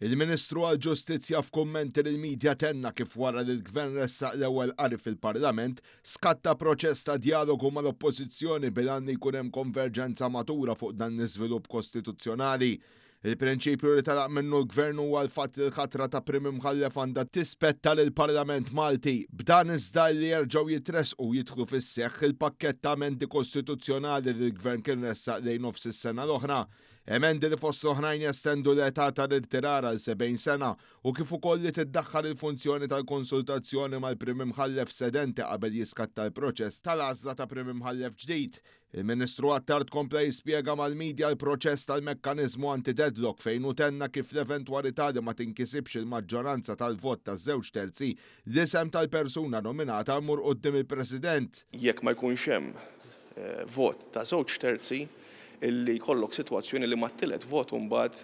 Il-Ministru għall-Ġustizzja f'kummenti lill-midja tenna kif wara li l-Gvern ressaq l-ewwel qari fil-Parlament, skatta proċess ta' djalogu mal-Oppożizzjoni bil-għan li jkun hemm konverġenza matura fuq dan l-iżvilupp kostituzzjonali. Il-prinċipju li telaq minnu l-Gvern huwa l-fatt li l-ħatra ta' Prim Imħallef għandha tispetta lill-Parlament Malti. B'dan iżda li jerġgħu jitressqu u jidħlu fis-seħħ il-pakkett ta' emendi kostituzzjonali li l-Gvern kien ressaq lejn nofs is-sena l-oħra. Emendi li fost l-oħrajn jestendu l-età tal-irtirar għal 70 sena u kif ukoll li tiddaħħal il-funzjoni tal-konsultazzjoni mal-Prim Imħallef sedenti qabel jiskatta l-proċess tal-għażla ta' Prim Imħallef ġdid. Il-Ministru Attard kompla jispjega mal-media l-proċess tal-mekkaniżmu anti-deadlock fejn hu tenna kif l-eventwalità li ma tinkisibx il-maġġoranza tal-vot ta' żewġ terzi, l-isem tal-persuna nominata jmur quddiem il-President. Jekk ma jkunx hemm vot ta' żewġ terzi, illi jkollok sitwazzjoni li mat-tielet vot imbagħad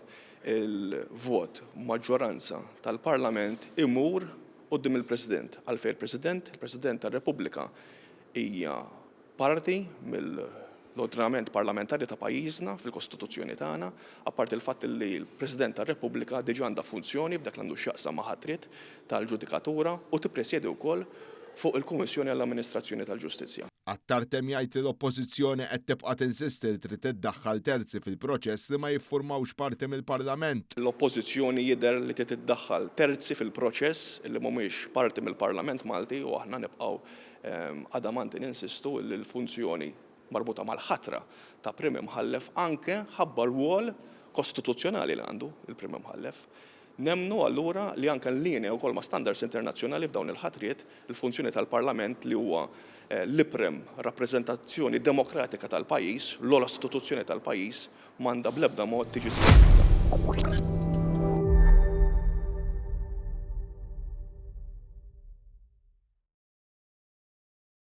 il-vot maġġoranza tal-Parlament imur quddiem il-President. Għalfejn il-President? Il-President tar-Repubblika hija parti mill-ordinament parlamentari ta' pajjiżna fil-Kostituzzjoni tagħna, apparti l-fatt li l-President tar-Repubblika diġà għandha funzjoni f'dak li għandu x'jaqsam ma' ħatriet tal-ġudikatura u tippresjedi wkoll fuq il-Kummissjoni għall-Amministrazzjoni tal-Ġustizzja. Attard temm jgħid li l-Oppożizzjoni qed tibqa' tinsisti li trid iddaħħal terzi fil-proċess li ma jiffurmawx parti mill-Parlament. L-Oppożizzjoni jidher li trid iddaħħal terzi fil-proċess li mhumiex parti mill-Parlament Malti u aħna nibqgħu Adamanti ninsistu li l-funzjoni marbuta mal-ħatra ta' Prim Imħallef anke ħabba r-rwol kostituzzjonali li għandu l-Prim Imħallef. Nemmnu allura li anke in linea wkoll ma' standards internazzjonali f'dawn il-ħatriet, il-funzjoni tal-Parlament li huwa l-iprem rappreżentazzjoni demokratika tal-pajjiż, l-ogħla istituzzjoni tal-pajjiż, m'għandha bl-ebda mod tiġi skeduta.